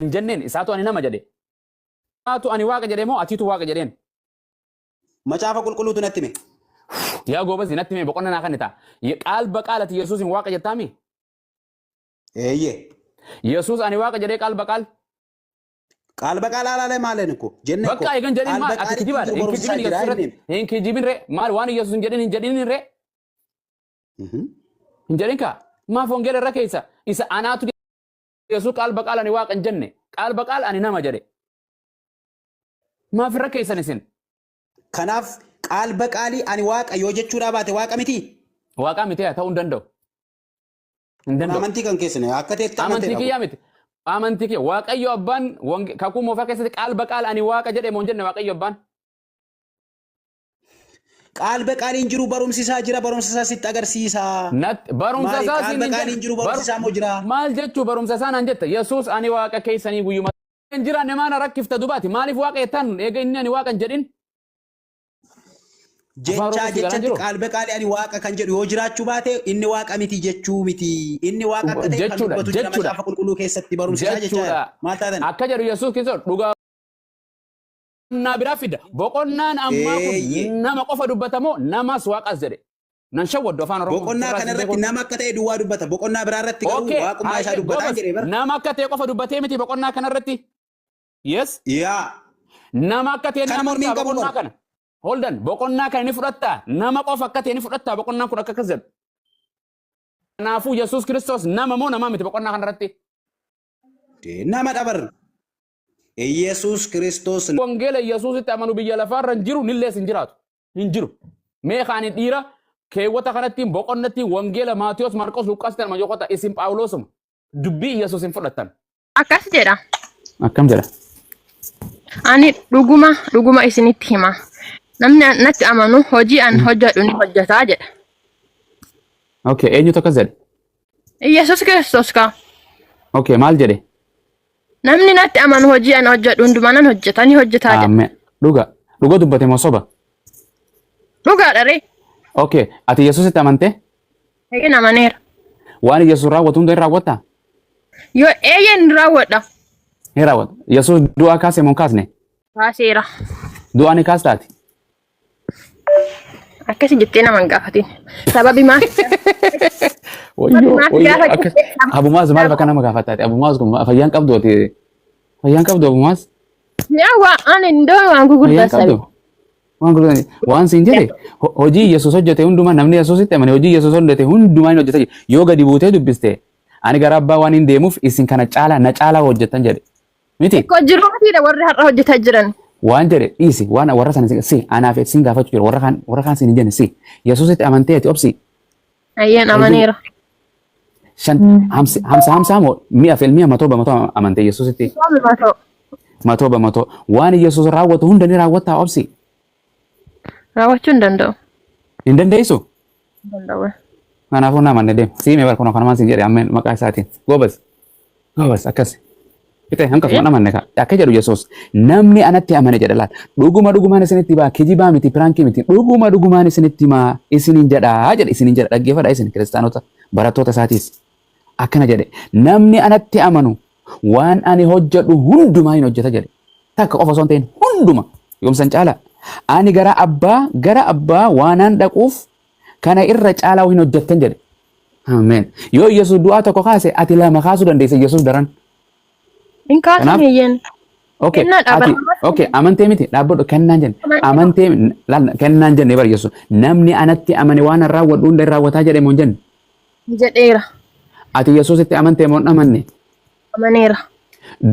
Hin jenneen isaatu ani nama jedhe. Isaatu ani waaqa jedhe moo atiitu waaqa jedheen? Macaafa qulqulluutu natti hime. Yaa goobasi natti hime boqonna naa kennita. Qaal baqaal ati Yesuusin waaqa jettaami? Eeyyee. Yesuus ani waaqa jedhee qaal baqaal? Qaal baqaal alaalee maaleen ko jenne ko. Bakka eegan jedhin Qaal maal ati baqaalitti kijibaadha. jiru Hin barumsa kijibin jira Yesuus irratti. inni. Hin kijibin ree maal waan Yesuus hin jedhin hin jedhin ree? Hin jedhin kaa maaf wangeela irra keessa isa anaatu Yesuus qaal baqaal ani waaqa hin jenne qaal baqaal ani nama jedhe. Maaf irra keessan isin? Kanaaf qaal baqaalii ani waaqa yoo jechuudhaa baate waaqa miti. Waaqaa miti ta'uu hin danda'u. Hin Kun danda'u. amantii kan keessan akka ta'etti Amantii amanteedha. kiyyaa miti. Amantii kiyya. Waaqayyo abbaan kakuu moofaa keessatti qaal baqaal ani waaqa jedhe moo hin jenne Waaqayyo abbaan? Qaal baqaaliin jiru barumsi isaa jira barumsa isaa sitti agarsiisa. Natti barumsa Maali isaa qaal siin hin baqaaliin jenne. jiru barumsi isaa moo jira? Maal jechuu barumsa isaa naan jetta? Yesuus ani waaqa keessanii guyyuma hin jiraanne maana rakkifta dubaati. Maaliif waaqa jettan eega inni ani waaqa hin jedhin? Afaan Jechaa Oromoo si galaan jechatti jiru? qaal baqaalii ani waaqa kan jedhu yoo jiraachuu baate inni waaqa miti jechuu miti. Inni waaqa akka ta'e kan Jechuudha, dubbatu jira jechuudha. macaafa qulqulluu keessatti barumsi isaa jechaa Jechuudha. jira. Maal taatan? Akka jedhu Yesuus Kiristoos dhugaa boqonnaa biraa fida. Boqonnaan ammaa kun Eeyyee. nama qofa dubbata moo namas waaqas jedhe. Nan shawwaddu afaan Oromoo. Boqonnaa Sirraa kana sin irratti beeku. nama akka ta'e duwwaa dubbata. Boqonnaa biraa irratti garuu Okay, waaqummaa isaa hayyee, dubbataa gobas. jedhee bara. Nama akka ta'e qofa dubbatee miti boqonnaa kanarratti. Yes. Yaa. Nama akka ta'e ni Kana mormiin amantaa qabu boqonnaa bara. kana. Holdan boqonnaa kana ni fudhattaa. Nama qofa akka ta'e ni fudhattaa boqonnaan kun akka akkas jedhu. Kanaafuu Yesuus Kiristoos nama moo namaa miti boqonnaa kanarratti? Nama dhabar. Iyesuus Kiristoos Wangeela Yesuusitti amanu biyya lafaarra hin jiru nillees hin jiraatu. Hin jiru. Mee kaani dhiira keewwata kanattiin boqonnattiin wangeela Maatiyos Maarqos Luqqaas ta'an yoo kota isin Phaawulosuma dubbii Yesuus hin fudhattan. Akkas jedha. Akkam jedha? Ani dhuguma dhuguma isinitti hima. Namni natti amanu hojii an hojjedhu ni hojjetaa jedha. Okay, eenyutu akkas jedhe? Iyyasuus Kiristoos kaa. Okay, maal jedhe? Namni natti amanu hojii ana hojjedhu hundumaa nan hojjeta ni hojjetaa jedha. Ameen. Dhuga. Dhuga dubbate moo soba? Dhugaadha ree. Okay, ati Yesuusitti amantee? Eeyyeen amaneera. Waan Yesuus raawwatu hunda hin raawwattaa? Yoo eeyyeen ni raawwadha. Hin raawwata. Yesuus du'aa kaase moo hin kaasne? Kaaseera. Du'aa ni kaastaati? Akkasi jettee nama hin gaafatin. Sababi maaf Wayyoo, maaf wayyoo, gaafa akkas. jettee Abumaas maal bakka nama gaafataati? Abumaas kun fayyaan qabdu ati. Fayyaan qabdu abumaas. Yaa waa ani indoo waan gurguddaa Fayyaan qabdu. sabi. Waan gurguddaa waan siin jedhe hojii Yesuus hojjete hundumaa namni Yesuusitti amane hojii Yesuus hojjete hundumaa hin hojjeta jedhe. Yoo gadi buutee dubbiste ani gara abbaa waan hin deemuuf isin kana caalaa na caalaa hojjettan jedhe. Miti. Xiqqoo jiruutiidha warri har'a hojjetaa jiran. Waan jedhe dhiisi waan warra sana si anaaf sin gaafachuu jira warra kaan sin hin jenne si Yesuusitti amantee ati obsi. Ayyaan amaneera. Shan hamsa hamsa hamsa moo mi'a fi mi'a matoo bamatoo amantee Yesuusitti Matoo. matoo bamatoo waan Yesuus raawwatu hunda ni raawwattaa obsi. Raawwachuu hin danda'u. Hin dandeessu. Hin danda'u. Kanaafuu nama manne deema. Siimee bara kun kanumaan siin jedhe ammeen maqaa isaatiin. Goobas. Goobas akkas. Fixee hanqasuma nama manne kaa. Akka jedhu Yesuus namni anatti amane jedha laal. Dhuguma dhugumaan isinitti himaa kijibaa miti piraankii miti dhuguma dhugumaan isinitti himaa isiniin jedhaa jedhe isiniin jedha dhaggeeffadha isin kiristaanota barattoota isaatiis. Akkana jedhe namni anatti amanu waan ani hojjedhu hundumaa hin hojjeta jedhe. Takka qofa osoo hin ta'in hunduma yoomsan caala. Ani gara abbaa waanaan dhaquuf kana irra caalaa hin hojjettan jedhe. Ameen. Yoo Yesuus du'aa tokko kaase ati lama kaasuu dandeessa Yesuus daran. Hin kaasan Kanaaf eeyyeen. okay Kennaadha ati bara. okay amantee miti dhaabbadhu kennaan jenne amantee laal kennaan jenne bara Yesuus namni anatti amane waan an raawwadhu hunda hin raawwataa jedhe moo hin jenne. Jedheera. Ati Yesuusitti amantee moo hin amanne? Amaneera.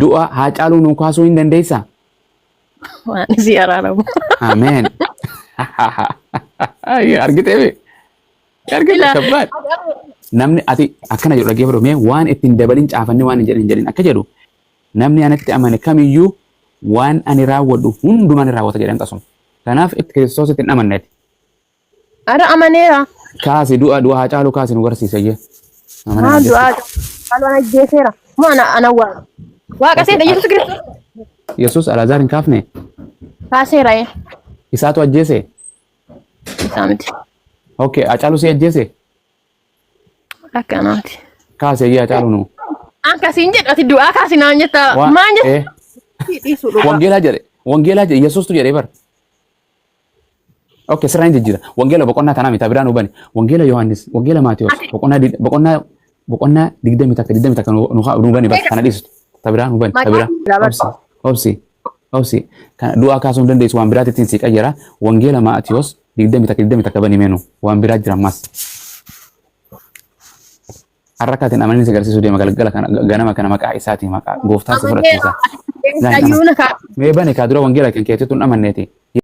Du'a Haacaaluu nuu kaasuu hin dandeessaa? Waan isii araaramu. Ameen. Argitee bee? Argite Ilaa. kabbaad. Namni ati akkana jedhu dhaggeeffadhu mee waan ittiin dabalin caafanni waan hin jedhin hin jedhin akka jedhu namni anatti amane kamiyyuu waan ani raawwadhu hundumaa ni raawwata jedhan qasuma. Kanaaf itti Kiristoositti hin amanne ati. Ara amaneera. Kaasi du'a du'a Haacaaluu kaasi nu garsiisa iyyee. Amana Maa naan du'aa jechuudha. Haaloo ana ajjeeseera. Moo ana ana waaqa. Waaqa Okay, seeta Yesuus Kiristoos Yesuus Alaazaar hin kaafne kaaseera ee. isaatu ajjeese. Isaa miti. Okay, Haacaaluu si ajjeese Akka anaati. kaase iyyee Haacaaluu nu. An kasiin jedhu ati du'aa kaasi naan jetta. Waan Maan jetta? Dhiisu dhugaa. Wangeelaa jedhe. Wangeelaa jedhe Yesuustu jedhee bara. Okay, sirraa hin jijjiira. Wangeela boqonnaa tanaa miti biraan hubani. Wangeela Yohaannis, Wangeela Maatiyos, boqonnaa boqonnaa 21 21 nu hubani bas kana dhiistu. Ta biraan hubani, ta biraa. Obsi, obsi, obsi. Kana du'aa kaasuu hin dandeessu, waan biraatti ittiin sii qayyara. Wangeela Maatiyos 21 21 bani meenu waan biraa jira ammas. Har'a akka atiin amanin si agarsiisuu deema galgala kana, ganama kana, maqaa isaatiin maqaa gooftaan si fudhachiisa. Ayyuuna kaa. Mee bani kaa dura wangeela kan keetitu hin amanneeti.